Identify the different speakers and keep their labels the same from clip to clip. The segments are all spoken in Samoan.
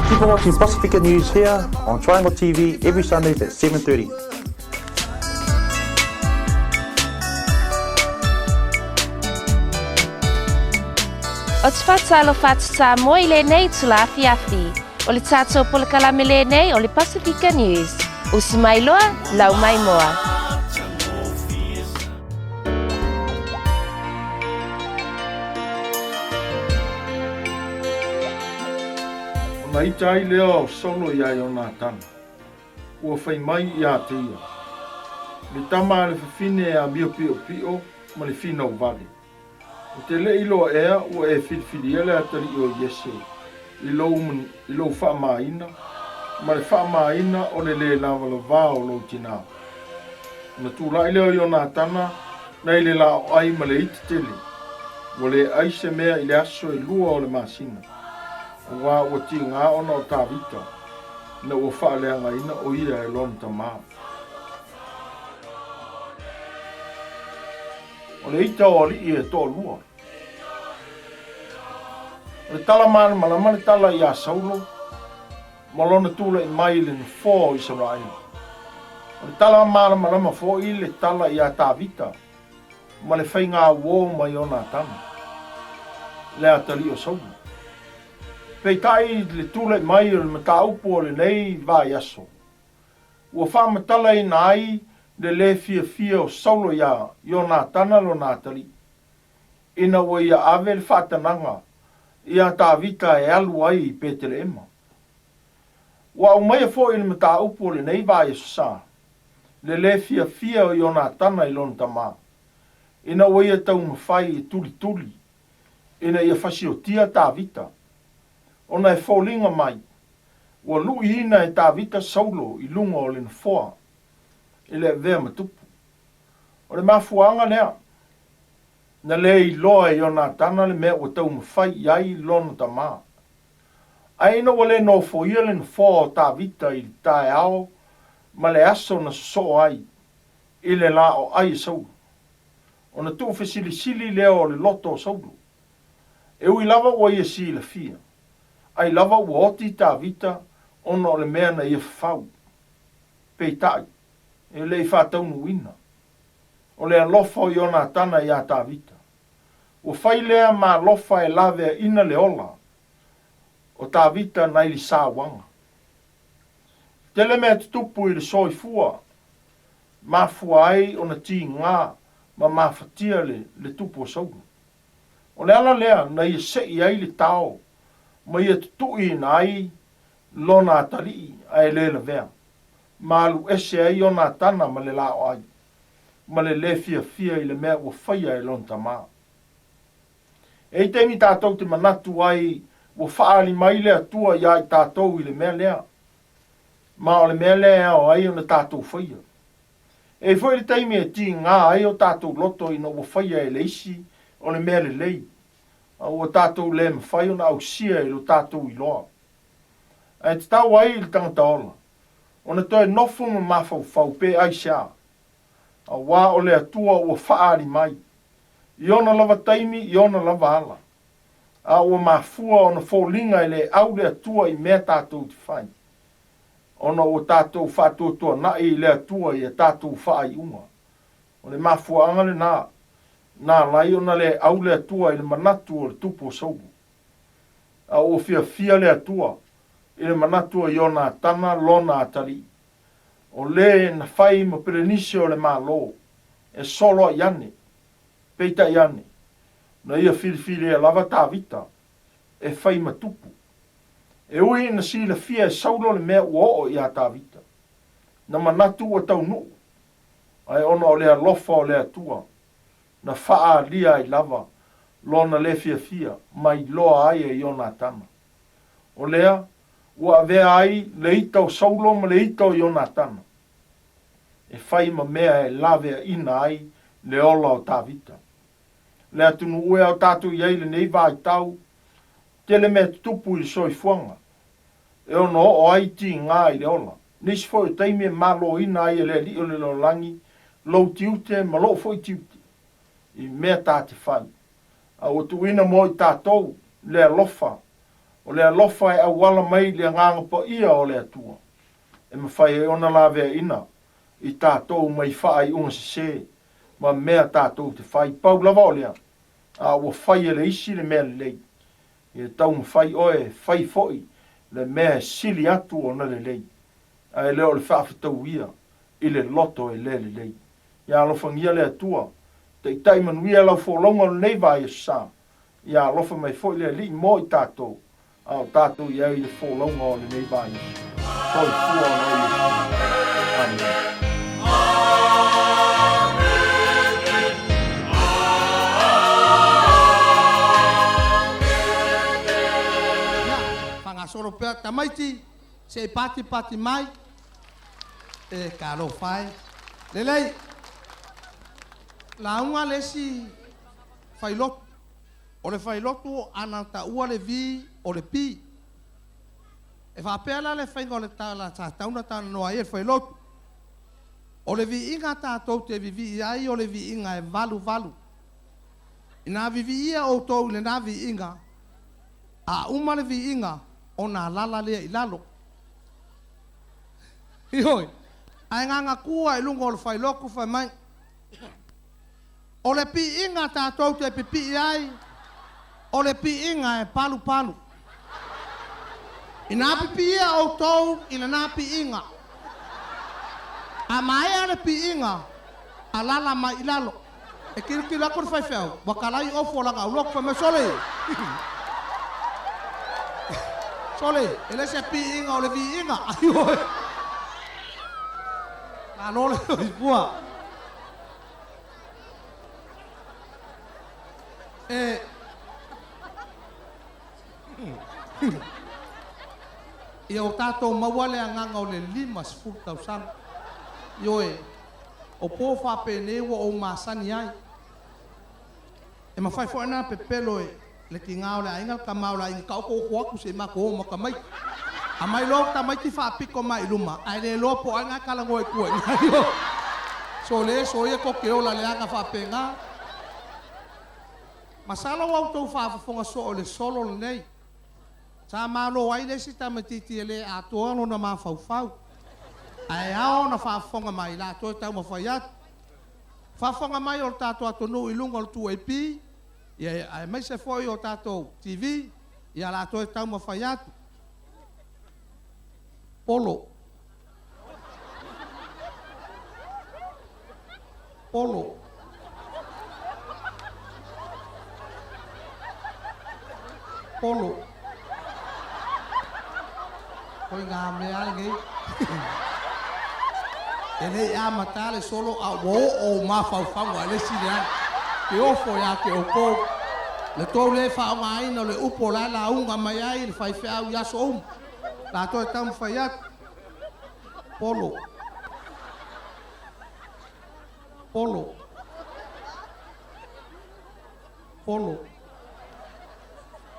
Speaker 1: Keep on watching Pasifika News here on Triangle TV every Sundays at 7:30.
Speaker 2: O te faatalofa atu Samoa i lenei itula afiafi. O le tatou polokalame lenei o le Pasifika News. Usi mai loa, lau mai moa.
Speaker 3: Ona ita ai lea o Saulo iā Ionatana, ua fai mai iā te ia, Le tama a le fafine e amio piʻopiʻo ma le finau vale. Ou te le i loa ea ua e filifilia le atalii o Iese i lou, i lou faamāina, ma le faamāina o le lē lavalavā o lou tinā. Ona tulai lea o Ionatana nai le laoai ma le ita tele, ua le ai se mea i le aso e lua o le masina, auā ua tigā ona o Tavita, ina ua faaleagaina o ia e lona tamā. O le ita o alii e toalua. O le tala malamalama le tala iā Saulo ma lona tula'i mai i le nofoa o Isaraelu. O le tala malamalama foi le tala iā Tavita ma le faigā uō ma Ionatana, le atalii o Saulo. Peitai le tula'i mai o le mataupu o lenei vaiaso, ua faamatalaina ai le lē fiafia o Saulo iā Ionatana lona atalii, ina ua ia ave le faatanaga iā Tavita e alu ai i Peteleema. Ua aumaia foi i le mataupu o lenei vaiaso sa, le lē fiafia o Ionatana i lona tamā, ina ua ia taumafai e tulituli ina ia fasiotia Tavita, ona e foliga mai ua luʻiina e Tavita Saulo i luga o le nofoa i le avea ma tupu. O le mafuaaga lea, na le iloa e Ionatana le mea ua taumafai i ai lona tamā. Ae ina ua le nofoia le nofoa o Tavita i le taeao ma le aso na sosoo ai i le lā o ai e Saulo, ona tuufesilisili lea o le loto o Saulo. E ui lava ua ia silafia, ai lava ua oti Tavita ona o le mea na ia fafau. Peitai, e le i faataunuuina. O le alofa o Ionatana iā Tavita. Ua fai lea ma alofa e laveaina le ola o Tavita nai le sauaga. Tele mea tutupu i le soifua, mafua ai ona tigā ma mafatia le le tupu o Saulo. O le ala lea na ia seʻi ai le tao ma ia tutuʻiina ai lona atalii ae le lavea, ma alu ese ai Ionatana ma le laoai, ma le lē fiafia i le mea ua faia e lona tamā. E i taimi tatou te manatu ai ua faaali mai le Atua iā i tatou i le mea lea, ma o le mea lea e ao ai ona tatou faia. E i ai foi le taimi e tigā ai o tatou loto ina ua faia e le isi o le mea lelei, a ua tatou le mafai ona ausia i lo tatou iloa. Ae tatau ai i le tagata ola ona toe nofo ma mafaufau pe aisea, auā o le Atua ua faaali mai, i ona lava taimi i ona lava ala, a ua mafua ona foliga e le au le Atua i mea tatou te fai, ona ua tatou faatuatuanaʻi i le Atua i a tatou faaiuga. O le mafuaaga lenā, na ala ai ona le au le Atua i le manatu o le tupu o Saulo. A ua fiafia le Atua i le manatu o Ionatana lona atalii, o le na fai ma pelenise o le Malo, e soloaʻi ane, peitai ane, na ia filifilia lava Tavita e fai ma tupu. E ui ina silafia e Saulo le mea ua oo iā Tavita, na manatu ua taunuu, ae ona o le alofa o le Atua, na faaalia ai lava lona lē fiafia ma iloa ai e Ionatana. O lea, ua avea ai le ita o Saulo ma le ita o Ionatana, e fai ma mea e laveaina ai le ola o Tavita. Le atunuu ea o tatou i ai i lenei vaitau, tele mea tutupu i le soifuaga, e ono oo ai tigā i le ola. Nisi foi o taimi e maloina ai e le Alii o le lalolagi lou tiute ma lou foi tiute i mea ta te fai. A ua tuuina mo i tatou le alofa O le alofa e auala mai i le Agaga Paia o le Atua, e mafai ai ona laveaiina i tatou mai faaiuga sese ma mea tatou te fai. Pau lava o lea, a ua fai e le isi le mea lelei, ia taumafai oe e fai foi le mea e sili atu ona lelei, ae le o le faafetauia i le loto e le lelei. Ia alofagia le Atua, taitai manuia lau folauga o lenei vaiaso sa. Ia alofa mai foi le Alii mo i tatou, a o tatou i ai i le folauga o lenei vaiaso. Soifua ona o Iesu. Amene.
Speaker 4: Ia, faagasolo pea tamaiti, se i patipati mai. E talofa e. Lelei, lauga le isi failotu. O le failotu ana taua le V o le P. E faapea la le faiga o le tala sa tatau ona talanoa ai e le failotu. O le viiga tatou te vivii ai o le viiga e valuvalu. Ina viviia outou i lena viiga, a uma le viiga ona alala lea i lalo. Ioe, ae gagatua i luga o le failotu fai mai, O le piiga tatou te pipii ai, o le piiga e palupalu. Inā pipiia outou i lena piiga, a maea le piiga, alala mai i lalo. E tilotilo atu le faifeau, ua talai ofo lana aulotu, fai mai, Sole! Sole, e le se piiga o le viiga. Ioe. Malo le soifua. E Ia o tatou maua le agaga o le 50 tausaga. Ioe, o po faapenei ua ou masani ai. E mafai foi ona pepelo e le tiga o le aiga le tama o le aiga taoto atu se i matou o ma tamaiti. Aumai loa tamaiti faapito mai i luma ae le iloa po o ai na e talanoa i tua i ina. Sole soia tou te ola leaga faapena. Masalo ua outou faafofoga soo i le solo lenei. Sa malo ai le isi tamaitiiti e le atoa lona mafaufau. Ae ao ona faafofoga mai latou e taumafai atu. Faafofoga mai o le tatou atunuu i luga o le 2AP, ia aemaise foi o tatou TV, ia latou e taumafai atu. Polo. Polo. Polo. Koi ngā mea lenei. E le i amata le solo a ua oo ou mafaufauga i le isi leaga. Ke ofo iā te outou. Le tou le faaaogaina o le upu o la e lauga mai ai le faifeau i aso uma. Latou e taumafai atu. Polo. Polo. Polo.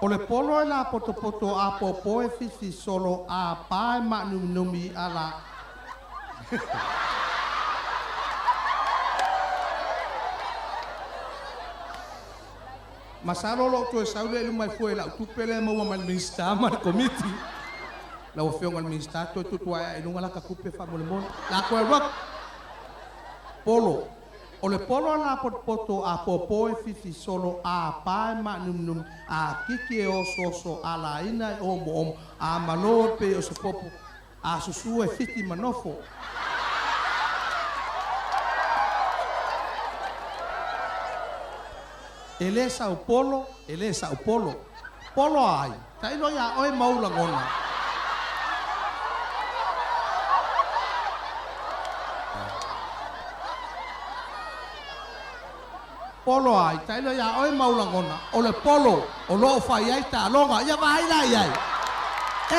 Speaker 4: O le polo e lapotopoto apopo e fifi solo a pa e maanuminumi a la. Masalo o loo toe sau lea i luma e fua i lau tupe lea e maua mai le Minisita ma le Komiti. Lau Afioga i le Minisita, toe tuutuuae ae i luga laka tupe faamolemole. La toe alu atu. Polo. O le polo a lapotopoto apopo e fifi solo a pa e maanuminumi a kiki e osooso a laina e omoomo a malo e pei o se popo a susu e fiti ma nofo. E le sau polo, e le sau polo. Polo ai, tailo iā oe ma ou lagona. Polo ai, tailo iā oe ma ou lagona, o le polo o lo o fai ai taaloga, ia vaai la i ai.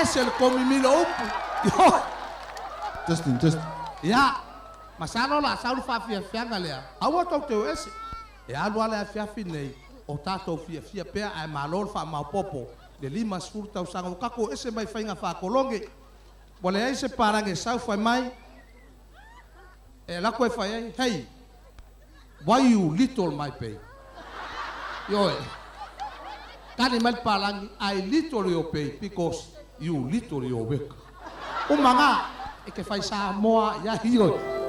Speaker 4: Ese le komimilo upu. Ioe.
Speaker 5: Testing, testing.
Speaker 4: Ia, masalo o le a sau le faafiafiaga lea, aua tou te o ese. E alu lava le afiafi lenei, o tatou fiafia pea ae malo le faamaopoopo i le 50 tausaga ua tatou o ese mai faiga faatologe. Ua leai se palagi e sau fai mai, e alu atu e fai ai, Hey, why you little my pay? Ioe. Tali mai le palagi, I literally obey because you literally work. Uma na, e te fai Samoa ia ioe.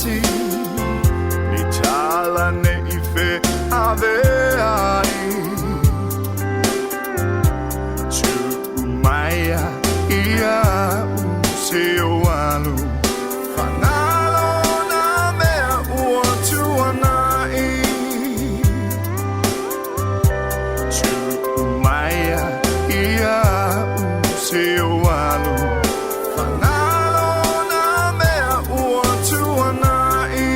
Speaker 6: tasi Ni tala ne i feaveai Tuu maia iaʻu se o alu Faagalo nā mea ua tuanai Tuu maia iaʻu se o alu Faagalo nā mea ua tuanai.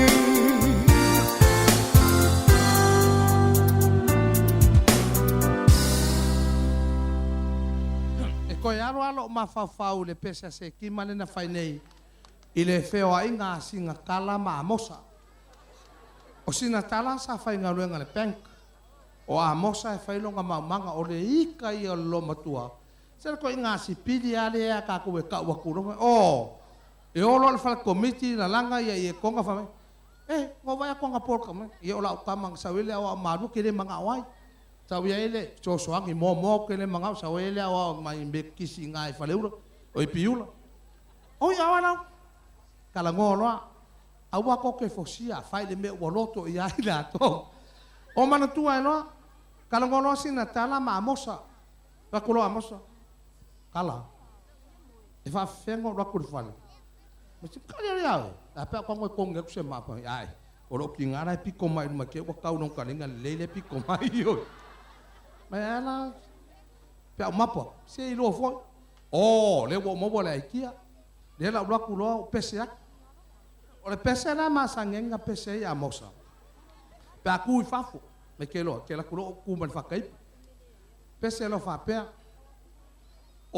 Speaker 4: E toe alo lava lou mafaufau i le pese a Sekima lea na fai nei i le feoaiga a Sinatala ma Amosa. O Sinatala sa faigaluega i le bank. O Amosa e fai lona maumaga, o le ika ia o le loomatua. Se le ituaiga asipili lava lea a tatou e tau atu loa, oh, e o loa i le fale komiti lalaga ia i etoga fai mai, Eh, na ou vaai atu anapo i le tamaiti, ia o lau tama na sau ai le aoao malua, e te le manao ai. Sau i ai le fesoasoani moamoa ou te le manao, sau ai le aoao mai Metotisi i ina i Faleula, o i Piula. Oi, a o ai lau? Talanoa loa, aua tou te fosia, fai le mea ua loto i ai latou. O manatua ai loa, talanoa loa sina tala ma Amosa. Fai atu loa Amosa, Tala, e faafefea ona ou alu atu i le fale? Ma se kali ale ia oe, a pea ou tago e togi atu se maa fai, ae, o lou tiga la e pito mai i luma te i ua tau lona taliga lelei lea e pito mai oi. Mai ae la, pe au mapo atu, se iloa foi. Oh, lea ua ou maua le aikia, lea la ou alu atu loa ou pese atu. O le pese la masani ai ona pese ai Amosa, pe a tu i fafo, mai ke loa, ke alu atu loa ou tu ma le fakaipa. Pese loa faapea.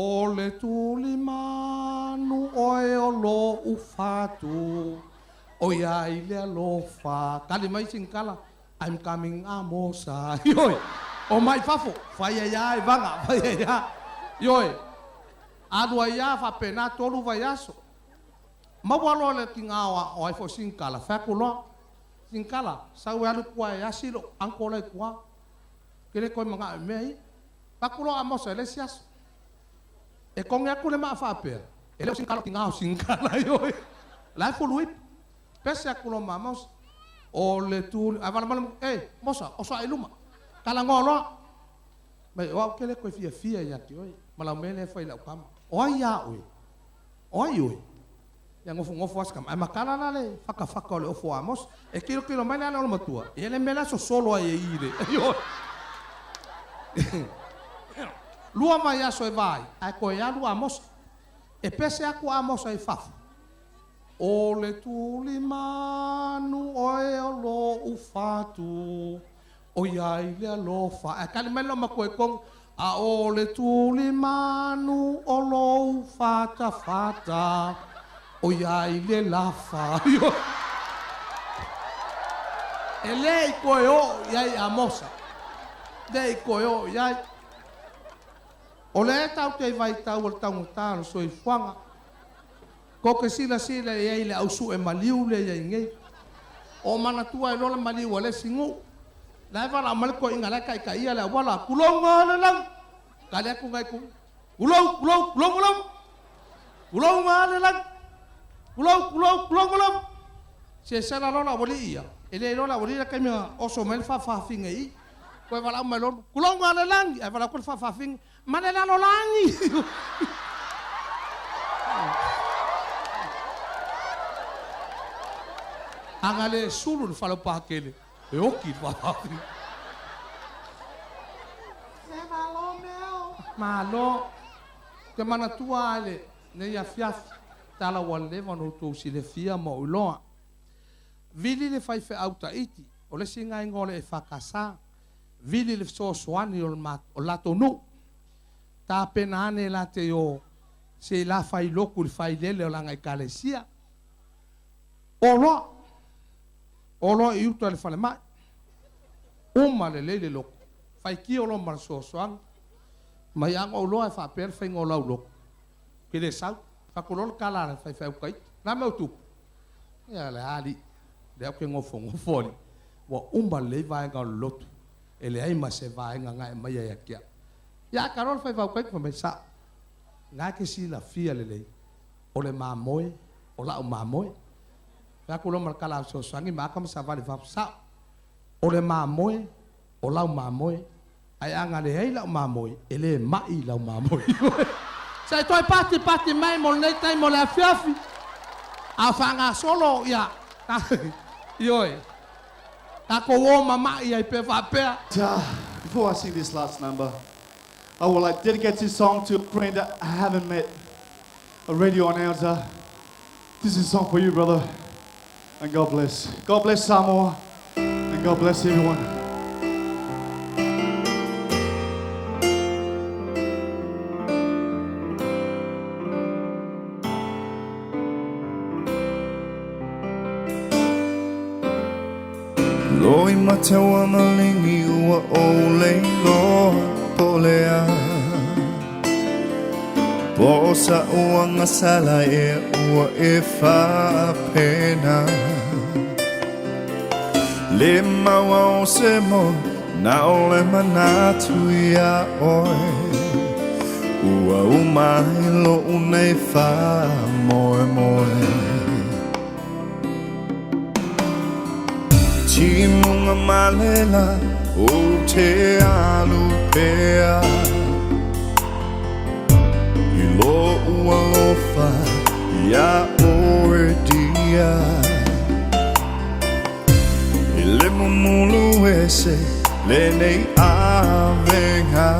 Speaker 4: O le tulimanu oe o lou fatu, ʻOiai le alofa. Tali mai Sinitala, I'm coming Amosa. Ioe, omai i fafo, fai ai lava e vaga, fai ai lava. Ioe, alu ai lava faapena tolu vaiaso. Maua loa le tiga o ai foi Sinitala, fai atu loa, Sinitala, sau e alu i tua e asi lou uncle la i tua. Ou te le toe manao i mea ia. Fai atu loa Amosa i le isi aso. E togi atu le maa faapea, e le o Sinitala o tiga o Sinitala, ioe, la e fulu ipu. Pese atu loa ma Amosa, o le tuli, ae vala mai, e, Mosa, oso ae i luma, talanoa loa. Mai, o au ke le toe fiafia ia te oe, ma lau mea lea e fai i lau tama. O ai a oe? O ai oe? Ia nofonofo lava si tama, ae matala la le fatafata o le ofo a Amosa. E tilotilo mai le ala o le matua, ia le mea la e sosolo ai e i le, ioe. Lua vaiaso e va ai, ae toe alu Amosa. E pese atu Amosa i fafo. O le tulimanu oe o lou fatu, ʻOiai le alofa. Ae tali mai le loomatua i totonu, A o le tulimanu o lou fatafata, ʻOiai le lafa. E le i toe oo i ai Amosa, le i toe oo i ai. O lea tatou te i vaitau o le taugata o le soifuaga. Tou te silasila i ai i le au sue maliu lea i ai nei. O manatua ai loa le maliu a le isi nuu. La e valaau mai le toeaina la e taitaia le auala, Tulou nga le lagi! Tali atu nai tu, Tulou, tulou, tulou nga lava! Tulou nga le lagi! Tulou, tulou, tulou nga lava! Sesela loa le aualii ia, e le iloa le aualii la taimi na oso mai ai le faafafine i i. Toe valaau mai loa, Tulou nga le lagi! Ae valaau atu le faafafine, Ma le lalolagi. Ana le sulu le faleupakele, e oki le faafafine. Malo. Te manatua ai lenei afiafi, tala ua leva ona outou silafia ma ou iloa. Vili le faifeau Taiti, o le isi gaiga o le EFKS. Vili le fesoasoani o le latou nuu. Tapena ane la te o se la fai lotu i le failele o lana ekalesia. O loa, o loa i uta i le falemai. Uma lelei le lotu. Faitio loa ma le fesoasoani. Mai a na ou iloa e faapea le faiga o lau lotu, ou te le sau. Fai atu loa le tala a le faifeau Taiti, O le a mea ua tupu? Ia le alii, lea ou te nofonofo alii. Ua uma lelei vaega o le lotu, e leai ma se vaega na e aumaia ia te au. Ia a taloa le faifeau Taiti fai mai, Sao, na e te silafia lelei, o le mamoe, o la'u mamoe. Fai atu loa ma le tala fesoasoani ma ata ma savali i fafo. Sao, o le mamoe, o lau mamoe, ae ana leai lau mamoe, e le mai lau mamoe. Se i toe patipati mai mo lenei taimi o le afiafi, a o faagasolo, ia, ioe, tatou o mama'i ai pea faapea.
Speaker 5: Before I sing this last number, I would like to dedicate this song to a friend that I haven't met, a radio announcer. This is a song for you, brother. And God bless. God bless Samoa. And God bless everyone.
Speaker 6: Loi mataua malingi ua ou leiloa po o le a. Po o sa'u agasala ea ua e faapena. Le maua o se moni na o le manatu iā oe. Ua uma ai lo'u nei faamoemoe. Timuga ma le la ou te alu pea I lo'u alofa iā oe dia E le mumulu ese lenei avega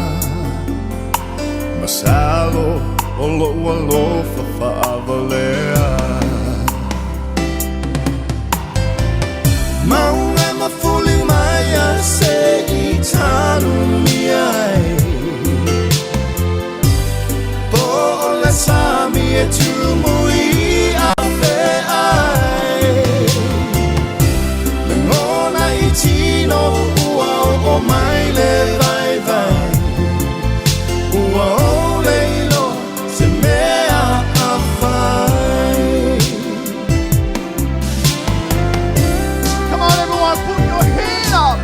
Speaker 6: Masalo o lo'u alofa fa'avalea Mauga mafuli mai a se i tanumia ai Po o le sami e tumu i afe ai Lagona i tino ua oo mai le vaivai Ua ou le iloa se mea a fai.
Speaker 5: Come on, everyone, put your hand up.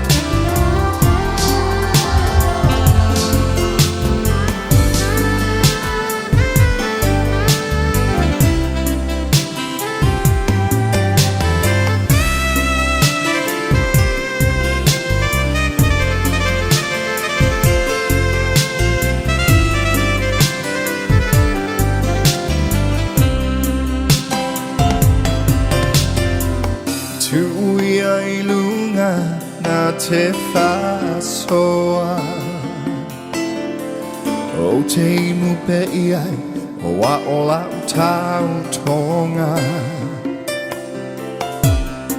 Speaker 6: Tuia i luga na te faasoa Ou te inu pea i ai o a o lau tautoga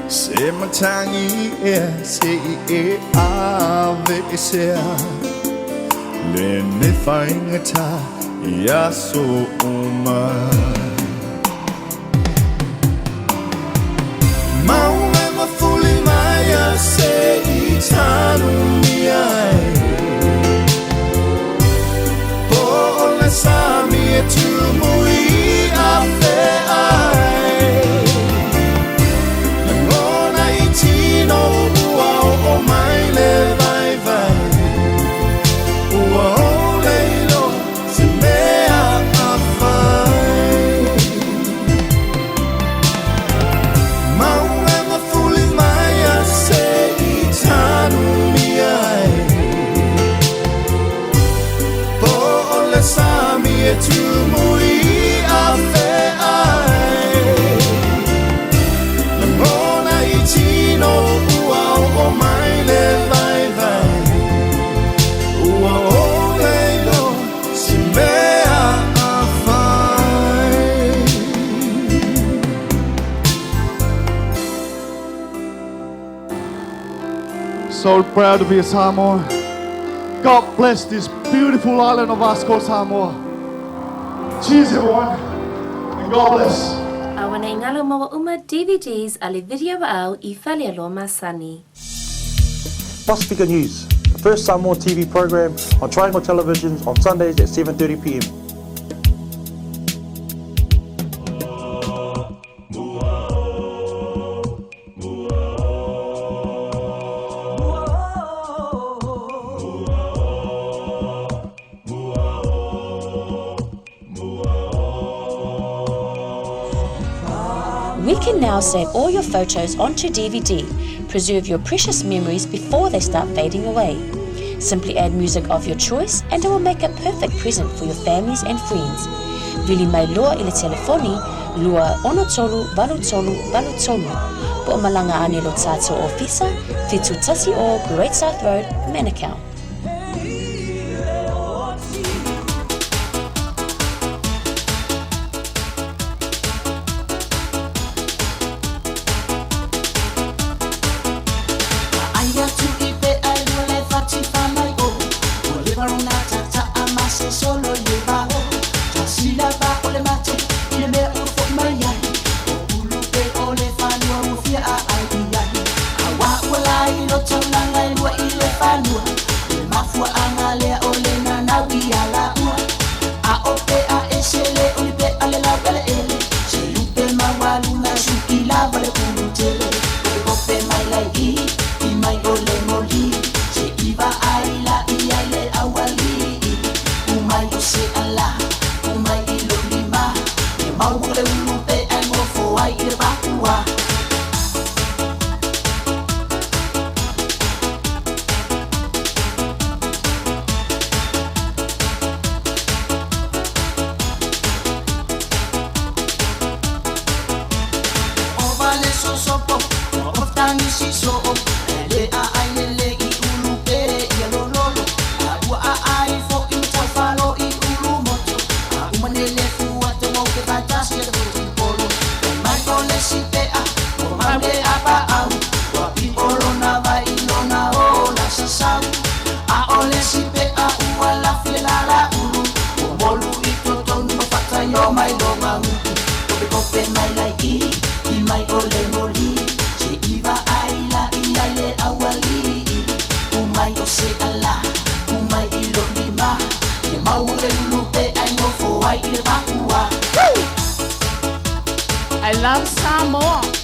Speaker 6: Se matagi ea se i e aveesea Lenei faigata i aso uma Mauga mafuli mai a se i tanumia ai Po o le sami e tumu i afe ai Lagona i tino ua oo mai le vaivai Ua ou le iloa se mea a fai Mauga mafuli mai a se i tanumia ai Po o le sami e tumu i afe ai Lagona i tino ua oo mai le vaivai Ua ou le iloa se mea a fai.
Speaker 5: So proud to be a Samoan. God bless this beautiful island of us called Samoa. Cheers, everyone, and God bless.
Speaker 2: Aua nei galo maua uma DVDs a le video au i Falealoa masani.
Speaker 1: Pasifika News, the first Samoan TV program on Triangle Televisions on Sundays at 7:30 p.m.
Speaker 2: We can now save all your photos onto DVD, preserve your precious memories before they start fading away. Simply add music of your choice and it will make a perfect present for your families and friends. Vili mai loa i le telefoni, lua ono tolu valu tolu valu tolu. Po o malaga ane lo tatou ofisa, 710 Great South Road, Manukau.
Speaker 7: I love Samoa.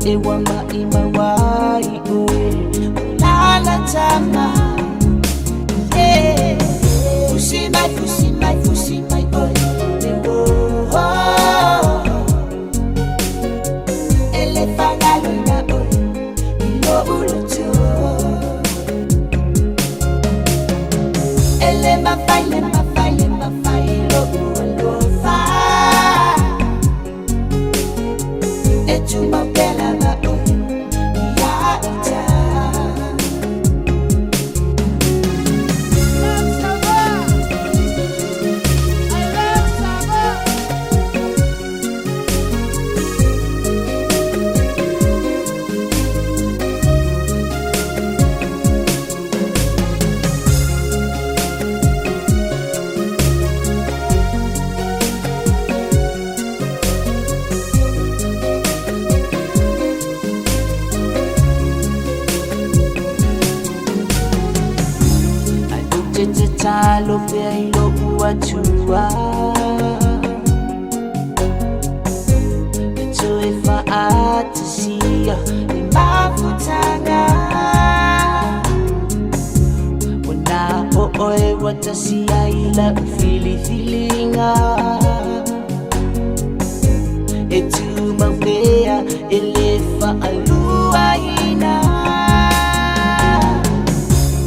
Speaker 8: E ua maʻimau ai ʻoe Lalataga Yeah. Fusi mai, fusi mai, fusi mai ʻoe Le oh. E le faagaloina ʻoe I loʻu loto E le mafai, le mafai, le mafai Loʻu alofa E tumau pea lava ʻoe Ia ita. Ae ou te tatalo pea i loʻu Atua E toe faatasia le mafutaga Ua na o ʻoe ua tasi ai lau filifiliga E tumau pea e le faaluaina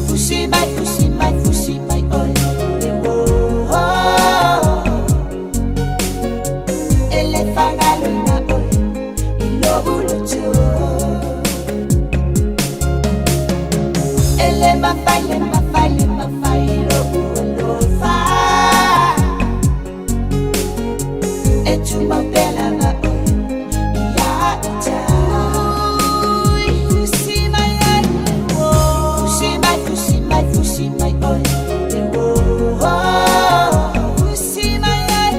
Speaker 8: Fusi mai, fusi mai, fusi mai ʻoe Le oh. E le faagaloina ʻoe I loʻu loto E le mafai, le mafai, le mafai Loʻu alofa E tumau pea lava ʻoe Ia ita. Fusi mai ai Fusi mai, fusi mai, fusi mai ʻoe Le oh. Fusi mai ai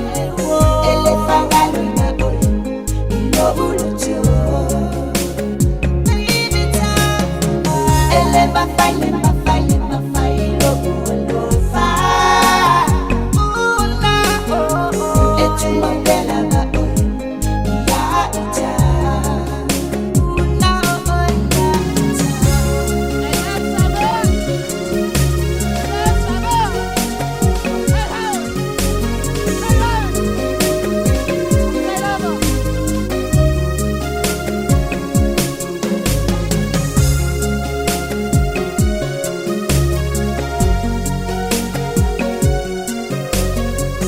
Speaker 8: E le faagaloina ʻoe I loʻu loto E le mafai, le mafai, le mafai Loʻu alofa E tumau pea lava ʻoe Ia ita.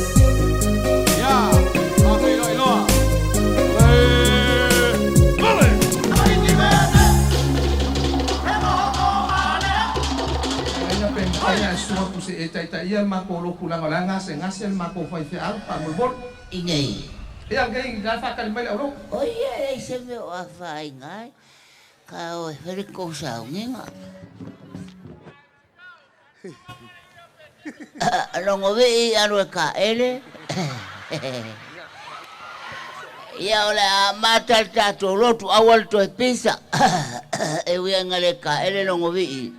Speaker 4: Ia, faafeiloailoa. Aina pe mafai ona e susu atu se i e taitaia le matou lotu leaga o la e gasegase le matou faifeau faamolemole.
Speaker 9: I nei.
Speaker 4: Ia nei la e faatali mai le aulotu.
Speaker 9: Oi e leai se mea o afaina ai, ka o e fai le tou sauniga. Logovii alu e kaele. Ia o le a amata le tatou lotu aua le toe pisa. E ui ai na le kaele Logovii.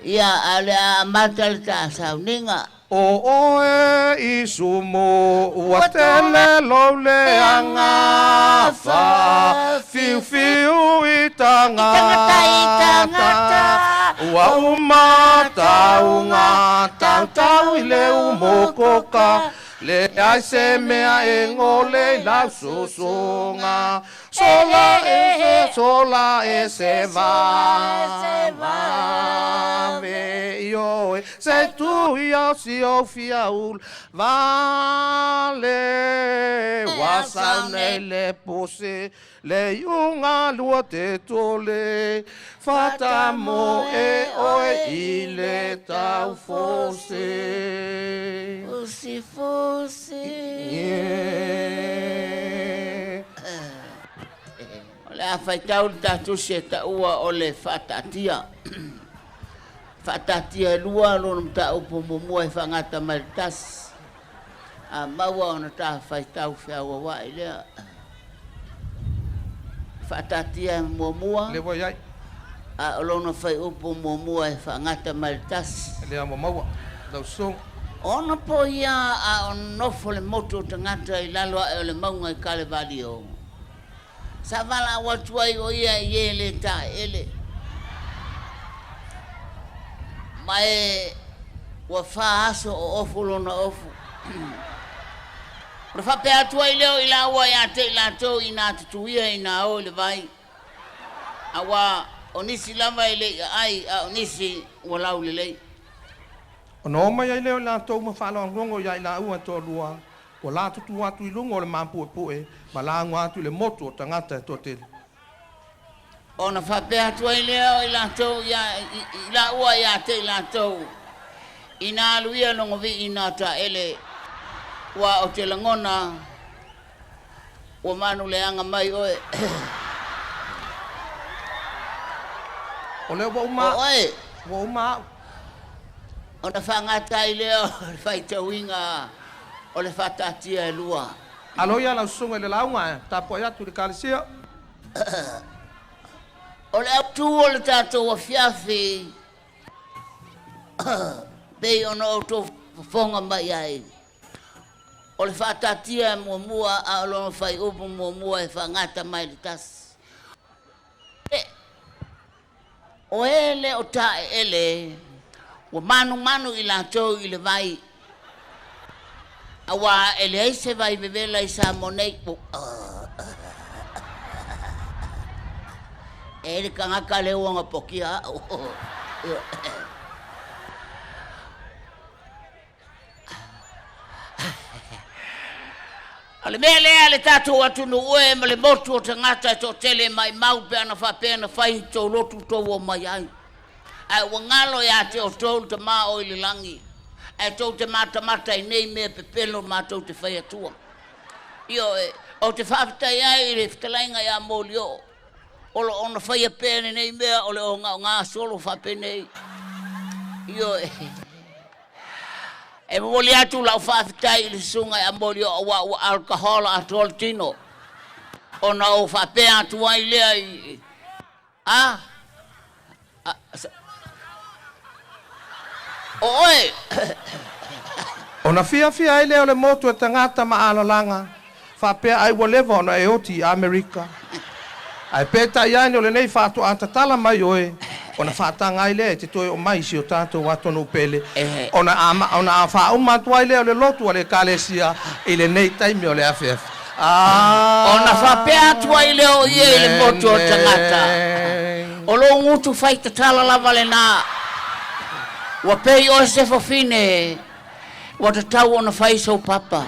Speaker 9: Ia a o le a amata le ta sauniga.
Speaker 6: O oe Isu mo ua tele lou leaga fa fiufiu i tagata Ua uma tauga tautau i le umokoka Leai se mea e gole i lau susuga Sola e sola e se vave ioe Se tu ia si ou fia ula vale Ua sau nei le pose le iuga lua te tole Fatamoe oe i le tau fose.
Speaker 9: Fusi fusi. O le a faitau le ta tusi e taua o le faataatia. Faataatia e lua lona mataupu muamua e faagata mai le tasi. A maua ona ta faitau feauaua'i lea. Faataatia e muamua.
Speaker 4: Lea ua i ai.
Speaker 9: A o lona faiupu muamua e faagata mai le tasi.
Speaker 4: Lea ua maua lau susuga.
Speaker 9: Ona po ia a o nofo le motu o tagata i lalo ae o le mauga i Kalevalio. Sa valaau atu ai o ia i e le taeele. Ma e ua fa aso o ofu lona ofu. Ona faapea atu ai lea o i laua ia te i latou inā tutuia inā o i le vai. Auā o nisi lava e le i aai a o nisi ua laulelei.
Speaker 4: Ona o mai ai lea o i latou ma faaloalogo ia i laua e toalua, ua latutu atu i luga o le mapuepue ma lauga atu i le motu o tagata e toatele.
Speaker 9: Ona faapea atu ai lea o i latou ia i laua ia te i latou, Ina alu ia logovii ina taele, ua o te lagona ua manuleaga mai oe.
Speaker 4: O lea ua uma
Speaker 9: O oe.
Speaker 4: Ua uma au.
Speaker 9: Ona faagata ai lea o le faitauina o le faataatia e lua.
Speaker 4: Alo ia lau susuga i le lauga ae tapuai atu i le Ekalesia.
Speaker 9: O le autu o le tatou afiafi pei ona outou fofoga mai ai, o le faataatia e muamua a o lona faaiupu muamua e faagata mai le tasi. O e le o taeele, ua manumanu i latou i le vai, auā e leai se vai vevela i Samoa nei. E le tagata lea ua gapokia au. O le mea lea le tatou atunuu e ma le motu o tagata e toatele e maimau pe ana faapea na fai tou lotu tou omai ai. Ae ua galo ia te outou le Tama o i le lagi, ae tou te matamata i nei mea pepelo matou te fai atua. Ioe, ou te faafetai ai i le fetalaiga ia Molioo, o lo o ona faia pea lenei mea o le ogaoga solo faapenei. Ioe. E momoli atu lau faafetai i le susuga ia Molioo aua ua alcohol atoa le tino ona ou faapea atu ai lea i a o oe.
Speaker 4: Ona fiafia ai lea o le motu e tagata ma alalaga, faapea ai ua leva ona e oti i Amerika. Ae peitai ane o lenei faatoa tatala mai oe, ona faataga ai lea e te toe oo mai i si o tatou atunuu pele, ona ona faauma atu ai lea o le lotu a le Ekalesia i lenei taimi o le afiafi.
Speaker 9: Ona faapea atu ai lea o ia i le motu o tagata, O lou gutu fai tatala lava lena, ua pei oe se fafine Ua tatau ona fai sou papa.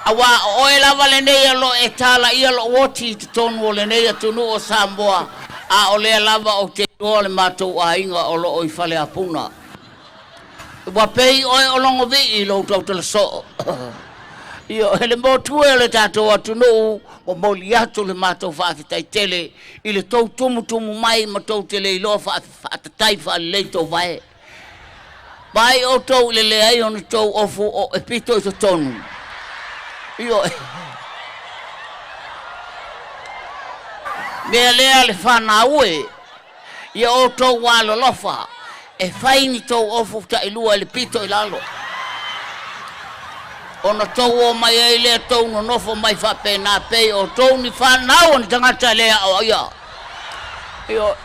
Speaker 9: Auā o oe lava lenei o lo o e talaia lou oti i totonu o lenei atunuu o Samoa, a o lea lava ou te iloa le matou aiga o lo o i Faleapuna. Ua pei oe o Logovii i lou tautala soo. Ioe, le motu e o le tatou atunuu, momoli atu le matou faafetai tele i le tou tumutumu mai ma tou te le iloa faatatai faalelei tou vae. Vaai outou i le leai o ni tou ofu o e pito i totonu. Ioe. Mea lea le fanau e, ia outou alolofa e fai ni tou ofu tailua i le pito i lalo. Ona tou o mai ai lea tou nonofo mai faapena pei o outou ni fanau o ni tagata e le aoaia. Ioe.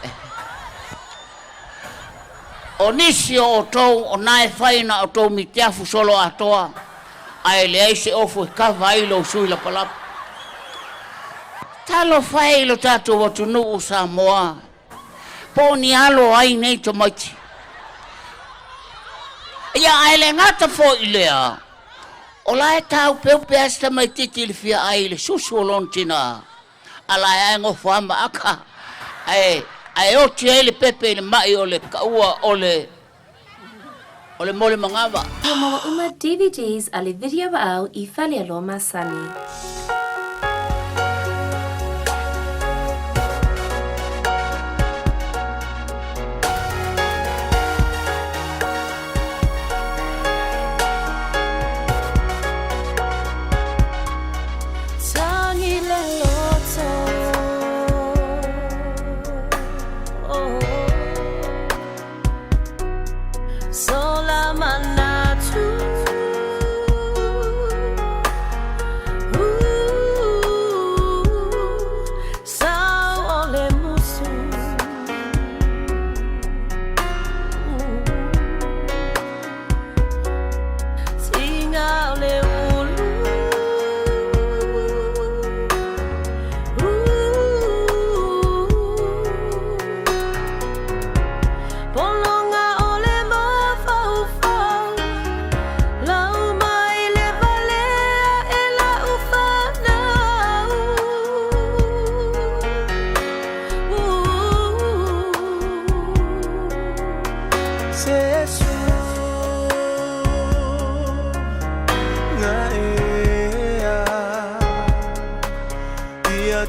Speaker 9: O nisi o outou o na e fai na outou mitiafu solo atoa, ae leai se ofu e kava ai lou sui lapalapa. Talofa e i lo tatou atunuu o Samoa, po o ni alo ai nei tamaiti. Ia, ae le gata foi i lea, o la e taupeupe lava si tamaititi i le fia ai i le susu o lona tina. A la e ae gofo lava ma aka, ae, ae oti ai le pepe i le maʻi o le kaua o le, o le mole manava.
Speaker 2: Ua maua uma DVDs a le Video Au i Falealoa Masani.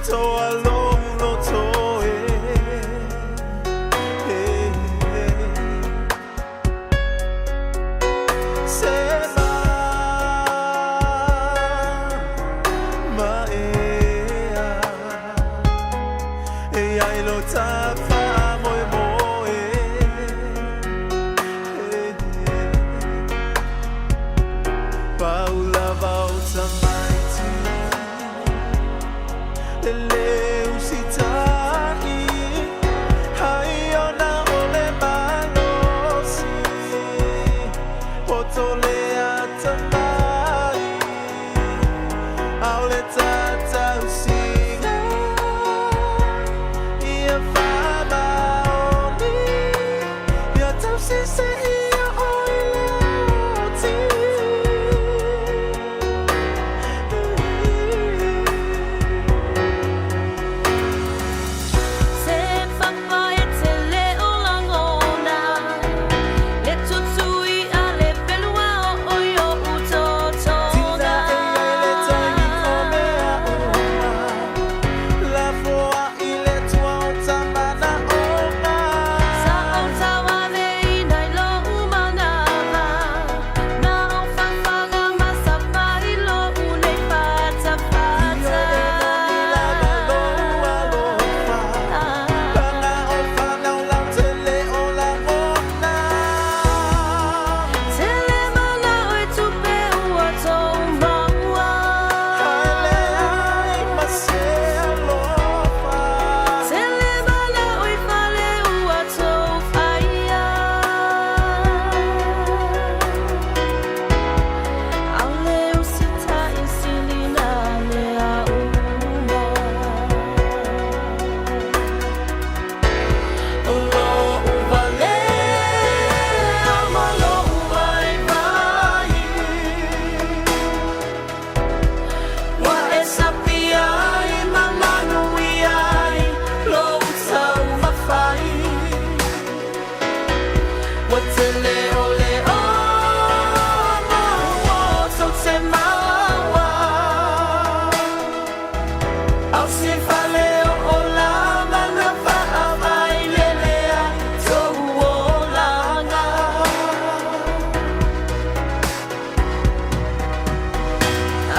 Speaker 6: Atoa lou loto e. Se ma ea e ai lo ta moe moe. Paula vauta maiti le leu sita'i hai ona o le malosi poto le atamai ao le tatausiga ia faamaoni ia tausese ia oi le oti.
Speaker 10: Se papa e te leo langona, le tutui a le pelua o oi o utotonga.
Speaker 6: Tita e ai le taimi o mea uma, lafoa i le tua o tamana ona.
Speaker 10: Sa o tauave ina i lo umanava, na o whawhanga masapa i lo unei fata fata.
Speaker 6: Lava lou alofa, Panga o whanau lau te le o langona.
Speaker 10: Te le mana o e tupe ua tō maua.
Speaker 6: Haele ai ma se alofa.
Speaker 10: Te le mana o i fale ua tō whaia. Au le usita i silina mea uma.
Speaker 6: O lo'u valea ma lo'u vaivai, Ua e sapi ai ma manuia ai lou taumafai. Ua tele o le ona ua tou te maua. Au se fale o o lava na fa'availele ai tou olaga.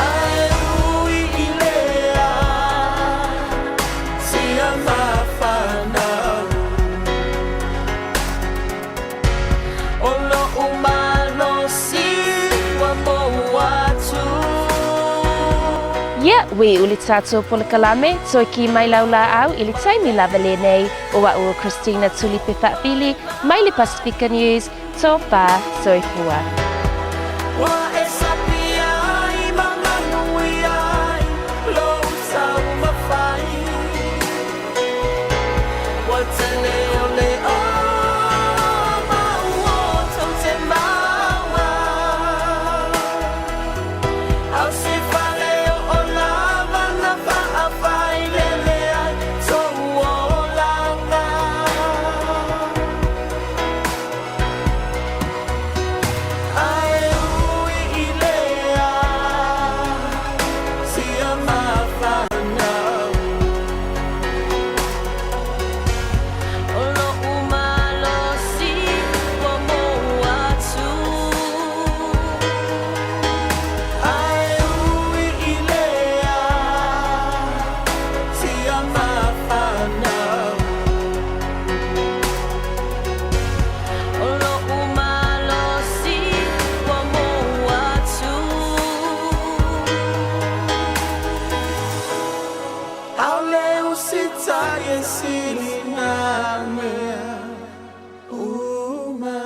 Speaker 6: Ae ui i lea sia mafanau
Speaker 10: O lo'u malosi ua mou atu.
Speaker 2: Ia, ui uli tātou polokalame, toi ki mai lau la au i le taimi lava lenei o au o Christina Tulipe Fa'afili, mai le Pasifika News, tō whā soifua.
Speaker 6: Ua e sapi ai ma manuia ai lou taumafai. Ua tele o le oma ua tou te maua. Au se fale o o lava na fa'afailele ai tou olaga. Ae ui i lea sia mafanau.
Speaker 10: O lo'u malosi ua mou atu.
Speaker 6: Ae ui i lea sia mafanau.
Speaker 10: O lo'u malosi ua mou atu.
Speaker 6: Ao le usitai e sili nā mea uma.